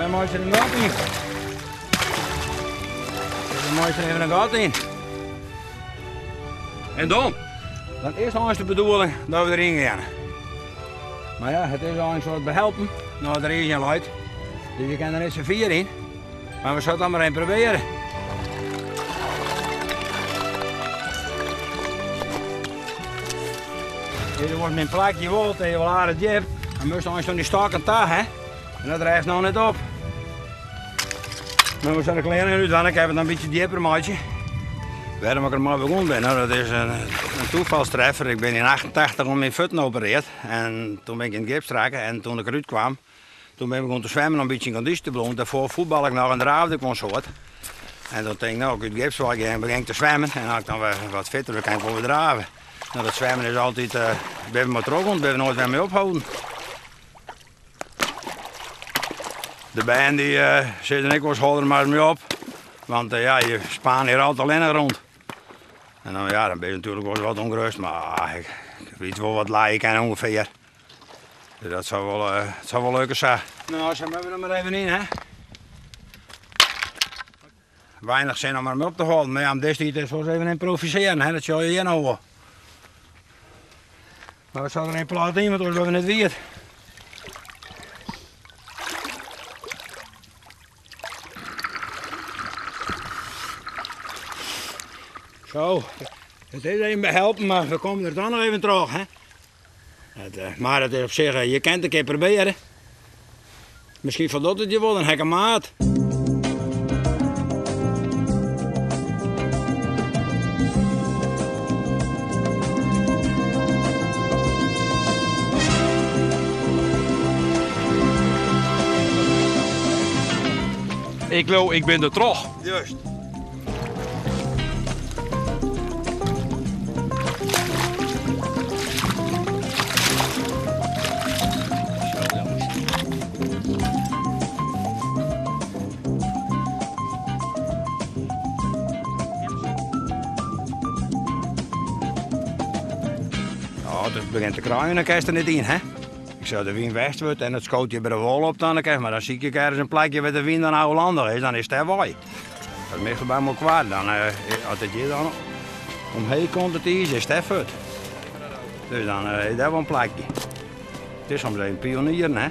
Wy meitsje der in gat yn. We meitsje der even in gat yn. En dan? Dan is eins de bedoeling dat we deryn gean. Mar ja, it is eins wat behelpen, no der is in leit. Dus je kinne der net sa fier yn. Mar we sille it dan mar even probearje. Dit was myn plakje wol, it is wol aardich djip. Dan moatst eins oan dy stokken ta, hè. En dat rêst no net op. No, we sille de klean even útdwaan, dan kinne we it noch in bytsje djipper meitsje. Wêrom ik der mei begûn bin? No, dat is in, in toefalstreffer. Ik bin yn 88 oan myn fuotten opereard en toen bin ik yn it gips rekke en toen ik derút kwam, toen bin ik begûn te swimmen om in bytsje yn kondysje te bliuwen. Dêrfoar fuotballe ik noch en draafde ik wol in soad. En toen tink ik, no, ik út it gips wei gean, begjin ik te swimmen en as ik dan wer wat fitter wurd, kin ik wol wer drave. No, dat swimmen is altyd, uh, bin we mar trochgien, bin we noait wer mei opholden. De bern dy uh, sizze ek wolris hâld der mar mei op. Want uh, ja, je spane hjir altyd allinnich rûn. En dan, ja, dan bin je natuerlik wolris wat ûngerêst, mar ik, ik wit wol wat lije kin ûngefear. Dus dat sil wol, uh, sil wol lukke sa. No, sa moatte we der mar even yn, hè. Weinich sin om der mei op te hâlden, mar ja, om dizze tiid is wolris even ymprovisearjen, hè. Dat sjogge je hjir no wol. Mar we sille der in plaat yn, want oars wurde we net wiet. Zo, it is even behelpen, mar we komme der dan noch even troch, hè. It, eh, mar it is op sich, eh, je kinne it in kear probearje. Miskien foldocht it je wol, dan ha ik in maat. Ik leau, ik bin der troch. Juist. As it begjint te kruien, dan kinst der net yn, hè? Ik sei, de wyn west wurdt en it skoot je by de wâl op, dan kinst, mar dan sykje ik ergens in plakje wêr't de wyn dan ôflandich is, dan is it dêr wei. Dat is meastal by mekoar. Dan, as it hjir dan omheech komt, it iis, is it dêr fuort. Dus dan is dêr wol in plakje. It is soms even pionieren, hè?